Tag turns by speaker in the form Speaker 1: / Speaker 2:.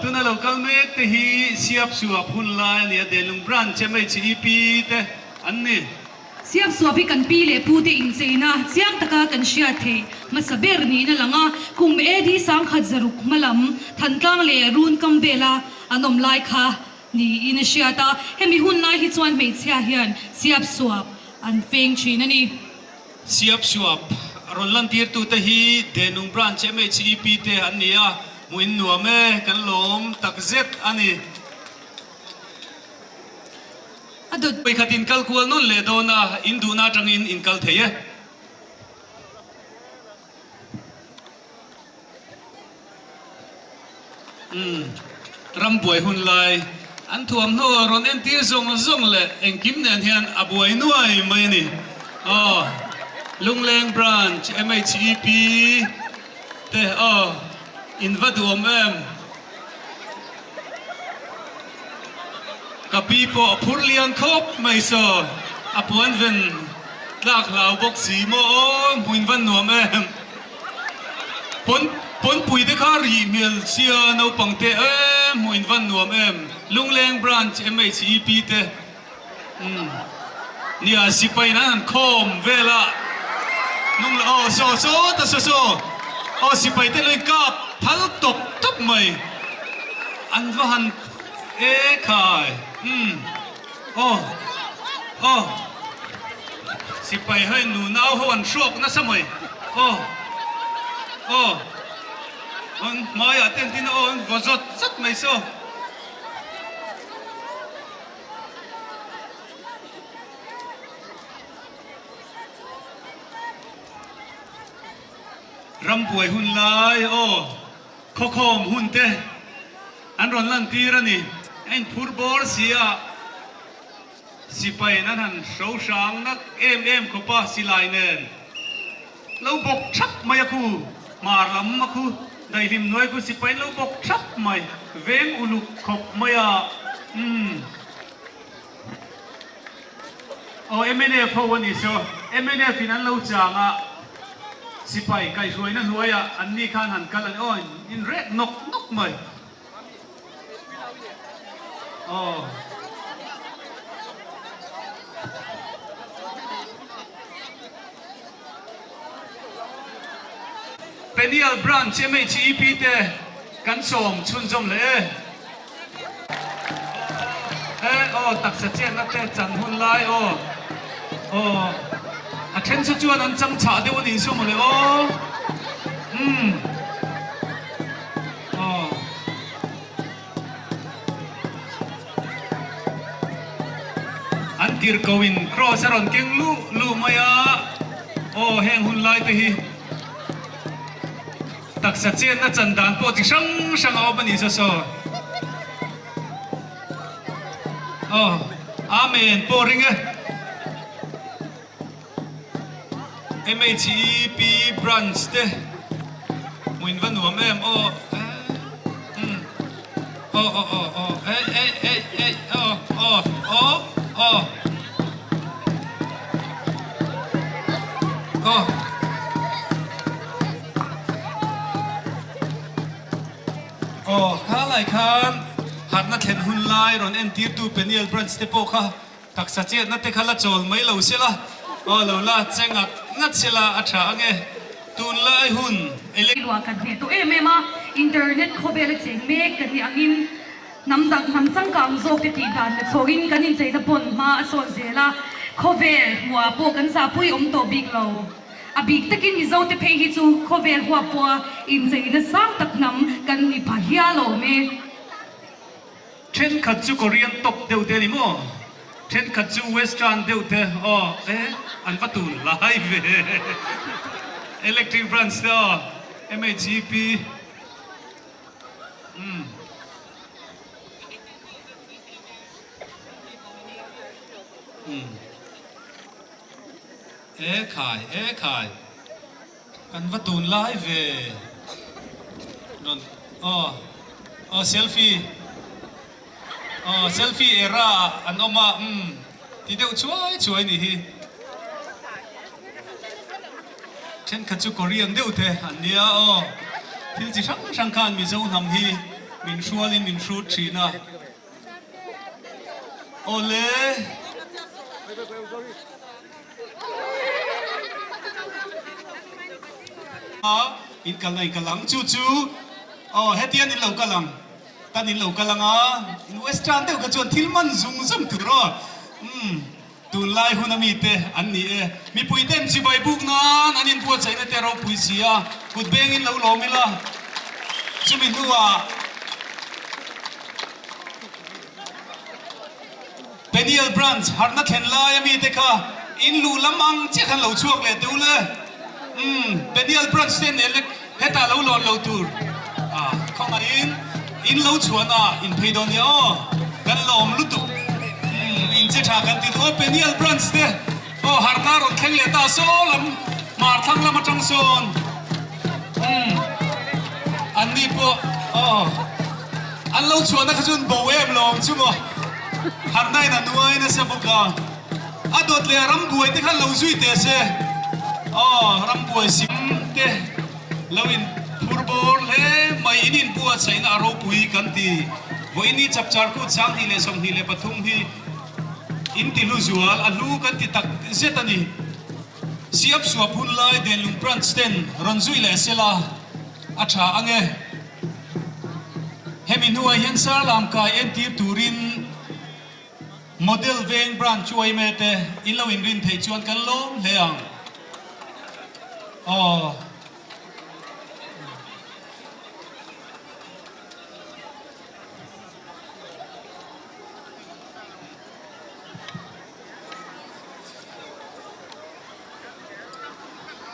Speaker 1: Tuna lo kal mek te hi Siapsuap hun lai a ni a, Denlung Branch MHEP te an ni.
Speaker 2: Siapsuap hi kan pi leh pu te incheina chiang taka kan hriat theih hmasa ber niin a lang a, kum AD 1006 hma lam Thantlang leh Runkam vela an awm lai kha niin a hriat a, hemi hun lai hi chuan hmeichhia hian Siapsuap an feng thin a ni.
Speaker 1: Siapsuap rawn lantirtute hi Denung Branch MHEP te an ni a, hmuh in nuam e, kan lawm takzet a ni.
Speaker 2: A dawt.
Speaker 1: Vawikhat in kal kual nawn leh dawn a, in duhna atangin in kal thei e. Umm, ram buai hun lai an thuamhnaw rawn entir zawng zawng leh engkim nen hian a buai nuai mai a ni. Aw, Lungleng Branch MHEP te aw, in va duhawm em? Ka pi pawh a phur lian khawp mai saw, a puan ven tlak hlau bawk si maw aw, hmuin van nuam em. Pawn pawnpui te kha rih hmel sia naupang te em hmuin van nuam em, Lungleng Branch MHEP te umm nia sipai nan an khawm vel a, hnung la aw saw saw ta saw saw aw sipai te lo in kap phal tawp tawp mai an va han e khai umm aw aw sipai ho in nunau ho an hruak nasa mai aw aw an hmaiah te an tin a aw an vaw zawt zawt mai saw. Rambuai hun lai aw khawkhawm hun te an rawn lan tir a ni. A inphur bawr si a, sipai in an han hro hrang nak em em khawp a silai nen. Lo bawk thap mai a khu, hmar lam a khu, daihlim hnuai khu sipai lo bawk thap mai, veng uluk khawp mai a, umm. Aw mnf ho a ni saw, mnf in an lo chang a, sipai kaihhruaina hnuaiah an ni khan han kal a ni, aw in rek nawk nawk mai. Aw. Peniel Branch MHEP te kan sawm chhunzawm leh e. E aw taksa chenna te chan hun lai aw aw a then chu chuan an chang chhah deuh a nih chu mawle aw umm aw. An tirhkoh in cross a rawn keng luh luh mai a aw heng hun lai te hi. Taksa chenna chan dan pawh chi hrang hrang a awm a ni saw saw. Aw, Amen pawh ring e. MHEP branch te hmuin va nuam em aw eh umm aw aw aw aw eh eh eh eh aw aw aw aw aw. Aw, kha lai khan harhna thlen hun lai rawn entirtu Peniel Branch te pawh kha taksa chetna te kha la chawl mai lo sela, aw lo la che ngat ngat sela a tha ange. Tunlai hun ele.
Speaker 2: Luah kan hneh tawh em em a, internet khawvel a cheng mek kan nih angin hnam dang hnam changkang zawk te tih dan la chhawkin kan incheina pawn hma a sawn zel a, khawvel hmuah pawh kan zahpui awm tawh bik lo. A bik takin Mizo te phei hi chu khawvel huap pawha incheina sang tak hnam kan ni pha hial awm e.
Speaker 1: Thenkhat chu Korean top deuh te a ni maw? Thenkhat chu Western deuh te aw e an va tun lai ve. Electric branch te aw MHEP umm. Umm. E khai, e khai, kan va tun lai ve rawn aw aw selfie aw selfie era ah an awm a umm ti deuh chuai chuai ni hi thenkhat chu Korean deuh te an nia aw thil chi hrang hrang khan Mizo hnam hi. Min hrualin min hrut thin a. Awle. A, in kalna in kal ang. Chu chu, aw hetian in lo kal ang. Tan in lo kal ang a, in western deuh kha chuan thil man zung zung tur aw. Umm, tunlai hun a mite an ni e. Mipui ten chibai buk nan an inbuatsaihna te a ropui si a, kut bengin lo lawm ila. Chumi hnuah Peniel Branch harhna thlen lai a mite kha in luh lam ang chiah khan lo chhuak leh teh u le. Umm, Peniel Branch te nen lek hetah lo lawn lo tur a khawngaihin in lo chhuahna in phei dawn nia aw, kan lawm lutuk. Umm, in che tha kan ti duh aw Peniel Branch te aw harhna rawn thleng leh ta saw lam hmar thlang lam atang sawn. Umm, anni pawh aw. An lo chhuahna kha chuan bo em lo ang chu maw? Harhnain a nuai nasa bawk a, a dawt leh a rambuai te khan lo zui teh se. Aw, rambuai sim te lo in phur bawr hle mai in inbuatsaihna a ropui kan ti. Vawiin hi Chapchar Kut 2023 hi in ti hlu zual, a hlu kan ti tak zet a ni. Siap suap hun lai Denlung Branch ten rawn zui leh sela a tha ang e. Hemi hnuah hian Sarlam kai entir turin Model Veng Branch yma te in lo inrin theih chuan kan lawm hle ang. Aw.